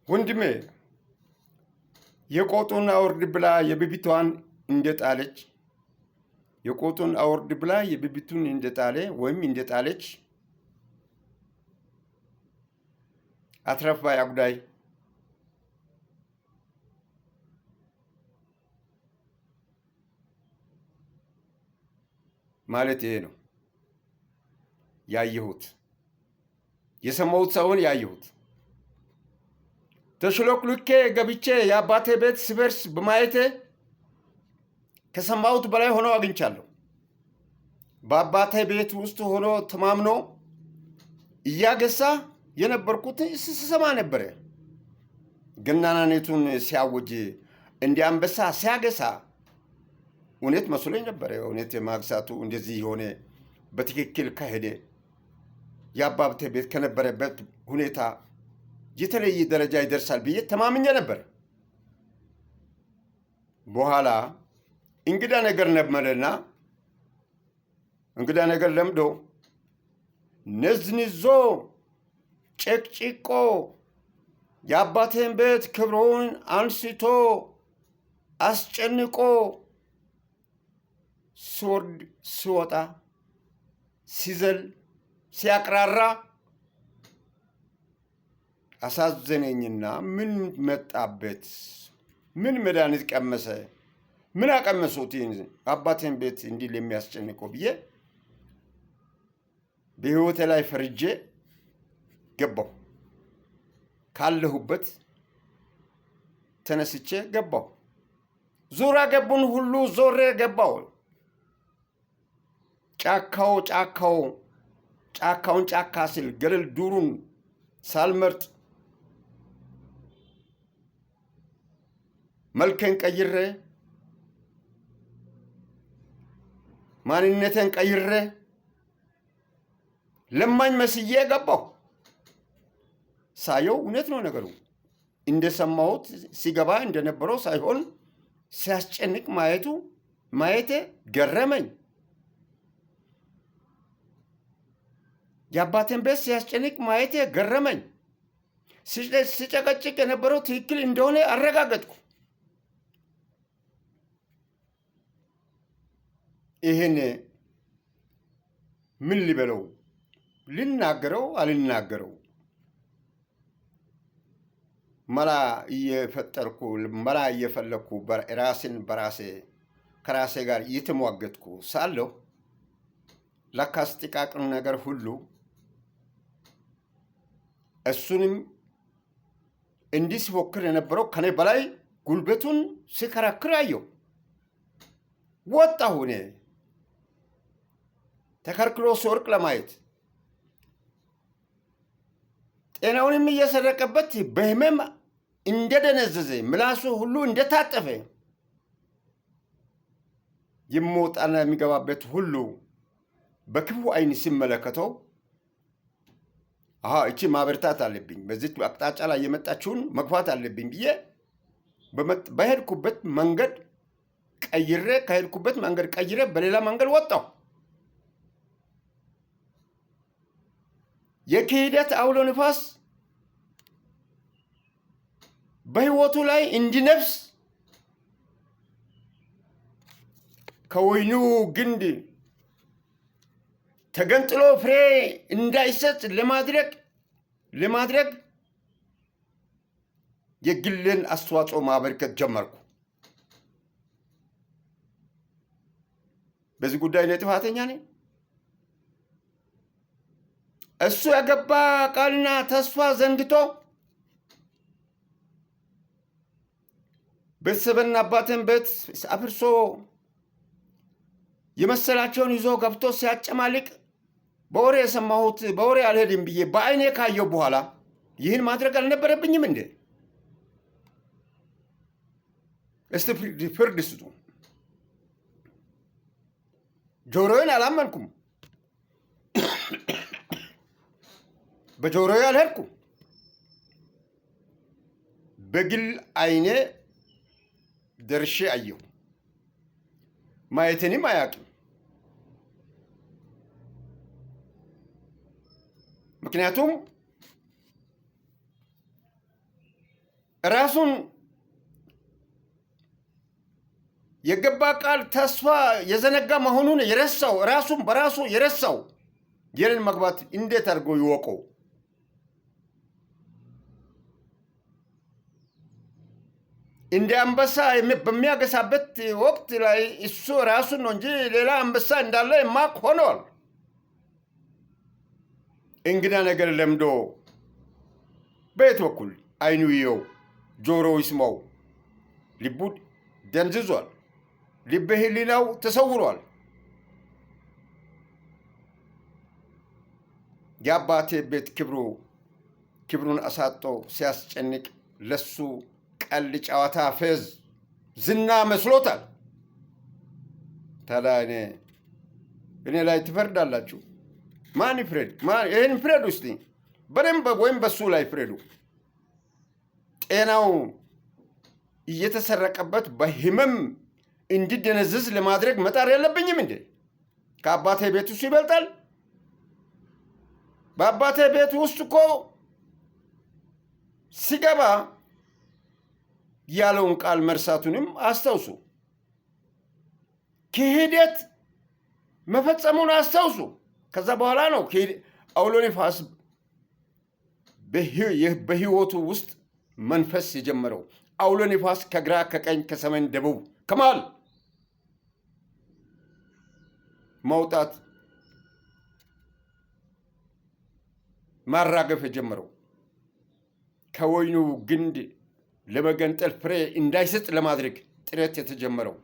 ወንድሜ፣ የቆጡን አውርድ ብላ የብብቷን እንደጣለች፣ የቆጡን አውርድ ብላ የብብቱን እንደጣለ ወይም እንደጣለች አትረፍ ባይ አጉዳይ ማለት ይሄ ነው። ያየሁት፣ የሰማሁት ሳይሆን ያየሁት። ተሽሎክሉኬ ገብቼ የአባቴ ቤት ሲፈርስ በማየቴ ከሰማሁት በላይ ሆኖ አግኝቻለሁ። በአባቴ ቤት ውስጥ ሆኖ ተማምኖ እያገሳ የነበርኩት ስሰማ ነበረ። ገናናነቱን ሲያውጅ፣ እንደ አንበሳ ሲያገሳ እውነት መስሎኝ ነበረ። እውነት የማግሳቱ እንደዚህ የሆነ በትክክል ከሄደ የአባቴ ቤት ከነበረበት ሁኔታ የተለየ ደረጃ ይደርሳል ብዬ ተማምኜ ነበር። በኋላ እንግዳ ነገር ለመደና እንግዳ ነገር ለምዶ ነዝንዞ ጨቅጭቆ የአባቴን ቤት ክብሩን አንስቶ አስጨንቆ ሲወርድ ሲወጣ ሲዘል ሲያቅራራ አሳዘነኝና ምን መጣበት? ምን መድኃኒት ቀመሰ? ምን አቀመሱት? አባቴን ቤት እንዲህ የሚያስጨንቀው ብዬ በህይወቴ ላይ ፈርጄ ገባሁ። ካለሁበት ተነስቼ ገባሁ። ዙሪያ ገቡን ሁሉ ዞሬ ገባሁ። ጫካው ጫካው ጫካውን ጫካ ስል ገደል ዱሩን ሳልመርጥ መልኬን ቀይሬ፣ ማንነቴን ቀይሬ ለማኝ መስዬ ገባሁ። ሳየው እውነት ነው ነገሩ። እንደሰማሁት ሲገባ እንደነበረው ሳይሆን ሲያስጨንቅ ማየቴ ገረመኝ። የአባቴን ቤት ሲያስጨንቅ ማየቴ ገረመኝ። ሲጨቀጭቅ የነበረው ትክክል እንደሆነ አረጋገጥኩ። ይህን ምን ልበለው? ልናገረው አልናገረው? መላ እየፈጠርኩ፣ መላ እየፈለግኩ፣ ራሴን በራሴ ከራሴ ጋር እየተሟገትኩ ሳለሁ ለካስ ጥቃቅን ነገር ሁሉ እሱንም እንዲህ ሲፎክር የነበረው ከኔ በላይ ጉልበቱን ሲከራክር አየሁ። ወጣሁ እኔ ተከርክሮ ሲወርቅ ለማየት። ጤናውንም እየሰረቀበት በህመም እንደደነዘዘ፣ ምላሱ ሁሉ እንደታጠፈ፣ የሚወጣና የሚገባበት ሁሉ በክፉ ዓይን ሲመለከተው አሀ እቺ ማበርታት አለብኝ፣ በዚህ አቅጣጫ ላይ የመጣችውን መግፋት አለብኝ ብዬ በሄድኩበት መንገድ ቀይሬ፣ ከሄድኩበት መንገድ ቀይሬ በሌላ መንገድ ወጣሁ። የክህደት አውሎ ንፋስ በህይወቱ ላይ እንዲነፍስ፣ ከወይኑ ግንድ ተገንጥሎ ፍሬ እንዳይሰጥ ለማድረግ የግልን አስተዋጽኦ ማበርከት ጀመርኩ። በዚህ ጉዳይ እኔ ጥፋተኛ ነኝ። እሱ ያገባ ቃልና ተስፋ ዘንግቶ ቤተሰብና አባትን ቤት አፍርሶ የመሰላቸውን ይዞ ገብቶ ሲያጨማልቅ በወሬ የሰማሁት፣ በወሬ አልሄድም ብዬ በአይኔ ካየው በኋላ ይህን ማድረግ አልነበረብኝም እንዴ? እስቲ ፍርድ ስጡ። ጆሮዬን አላመንኩም። በጆሮዬ አልሄድኩም። በግል አይኔ ደርሼ አየሁ። ማየቴንም አያውቅም። ምክንያቱም ራሱን የገባ ቃል ተስፋ የዘነጋ መሆኑን የረሳው፣ ራሱን በራሱ የረሳው የኔን መግባት እንዴት አድርጎ ይወቀው? እንደ አንበሳ በሚያገሳበት ወቅት ላይ እሱ ራሱን ነው እንጂ ሌላ አንበሳ እንዳለ የማቅ ሆኗል። እንግዳ ነገር ለምዶ በየት በኩል አይኑ ይየው፣ ጆሮ ይስማው፣ ልቡ ደንዝዟል። ልበ ሕሊናው ተሰውሯል። የአባቴ ቤት ክብሩን አሳጦ ሲያስጨንቅ ለሱ ቀልድ፣ ጨዋታ፣ ፌዝ፣ ዝና መስሎታል። ታዲያ እኔ ላይ ትፈርዳላችሁ? ማን ይፍረድ? ይህን ፍረዱ እስቲ በደንብ፣ ወይም በሱ ላይ ፍረዱ። ጤናው እየተሰረቀበት በህመም እንዲደነዝዝ ለማድረግ መጣር የለብኝም እንዴ? ከአባቴ ቤት እሱ ይበልጣል። በአባቴ ቤት ውስጥ እኮ ሲገባ ያለውን ቃል መርሳቱንም አስታውሱ። ክህደት መፈጸሙን አስታውሱ። ከዛ በኋላ ነው አውሎ ነፋስ በህይወቱ ውስጥ መንፈስ የጀመረው። አውሎ ነፋስ ከግራ፣ ከቀኝ፣ ከሰሜን፣ ደቡብ፣ ከመሃል መውጣት ማራገፍ የጀመረው፣ ከወይኑ ግንድ ለመገንጠል ፍሬ እንዳይሰጥ ለማድረግ ጥረት የተጀመረው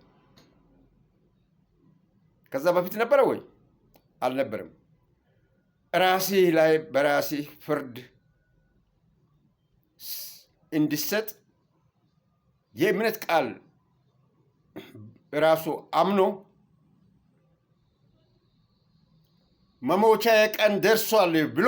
ከዛ በፊት ነበረ ወይ? አልነበረም። ራስህ ላይ በራስህ ፍርድ እንዲሰጥ የእምነት ቃል ራሱ አምኖ መሞቻዬ ቀን ደርሷል ብሎ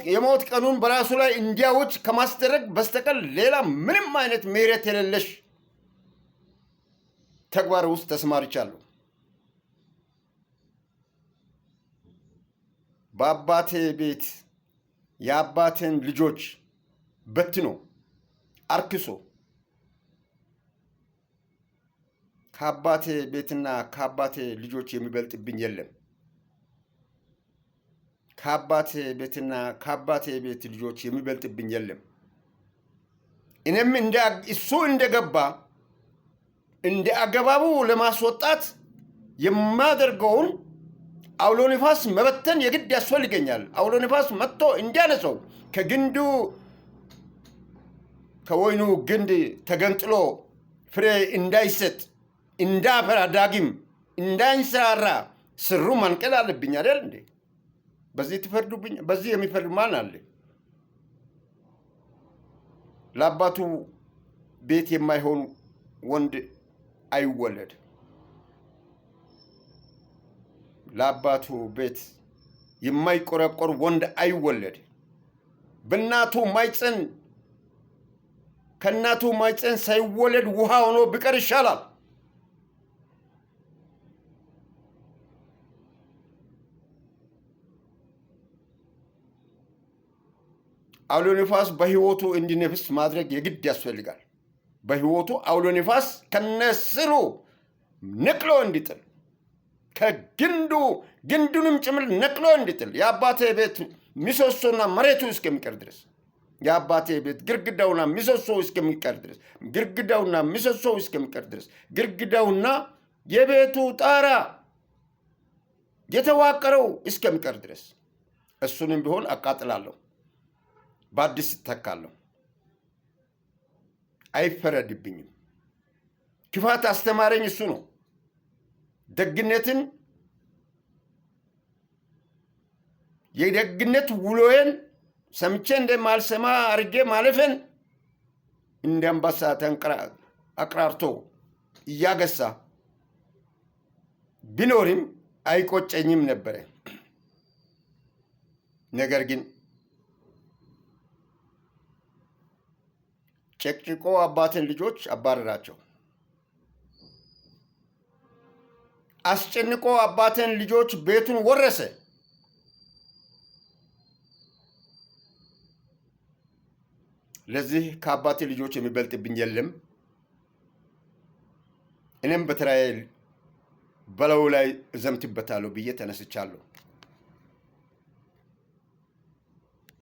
የሞት ቀኑን በራሱ ላይ እንዲያውጅ ከማስደረግ በስተቀር ሌላ ምንም አይነት ምሕረት የሌለሽ ተግባር ውስጥ ተሰማርቻለሁ። በአባቴ ቤት የአባቴን ልጆች በትኖ አርክሶ ከአባቴ ቤትና ከአባቴ ልጆች የሚበልጥብኝ የለም። ከአባቴ ቤትና ከአባቴ ቤት ልጆች የሚበልጥብኝ የለም። እኔም እሱ እንደገባ እንደ አገባቡ ለማስወጣት የማደርገውን አውሎ ንፋስ መበተን የግድ ያስፈልገኛል። አውሎ ንፋስ መጥቶ እንዲያነሰው ከግንዱ፣ ከወይኑ ግንድ ተገንጥሎ ፍሬ እንዳይሰጥ፣ እንዳፈራ፣ ዳግም እንዳይንሰራራ ስሩ መንቀል አለብኝ አይደል እንዴ? በዚህ ትፈርዱብኝ? በዚህ የሚፈርድ ማን አለ? ለአባቱ ቤት የማይሆን ወንድ አይወለድ። ለአባቱ ቤት የማይቆረቆር ወንድ አይወለድ። በእናቱ ማይፀን ከእናቱ ማይፀን ሳይወለድ ውሃ ሆኖ ቢቀር ይሻላል። አውሎ ንፋስ በህይወቱ እንዲነፍስ ማድረግ የግድ ያስፈልጋል። በህይወቱ አውሎ ንፋስ ከነስሩ ነቅሎ እንዲጥል፣ ከግንዱ ግንዱንም ጭምር ነቅሎ እንዲጥል፣ የአባቴ ቤት ምሰሶና መሬቱ እስከሚቀር ድረስ፣ የአባቴ ቤት ግድግዳውና ምሰሶ እስከሚቀር ድረስ፣ ግድግዳውና ምሰሶ እስከሚቀር ድረስ፣ ግድግዳውና የቤቱ ጣራ የተዋቀረው እስከሚቀር ድረስ እሱንም ቢሆን አቃጥላለሁ፣ በአዲስ እተካለሁ። አይፈረድብኝም። ክፋት አስተማረኝ እሱ ነው። ደግነትን የደግነት ውሎዬን ሰምቼ እንደማልሰማ አርጌ ማለፌን እንደ አንበሳ አቅራርቶ እያገሳ ቢኖርም አይቆጨኝም ነበረ። ነገር ግን ጨቅጭቆ አባትን ልጆች አባረራቸው። አስጨንቆ አባትን ልጆች ቤቱን ወረሰ። ለዚህ ከአባቴ ልጆች የሚበልጥብኝ የለም። እኔም በተራዬ በላዩ ላይ እዘምትበታለሁ ብዬ ተነስቻለሁ።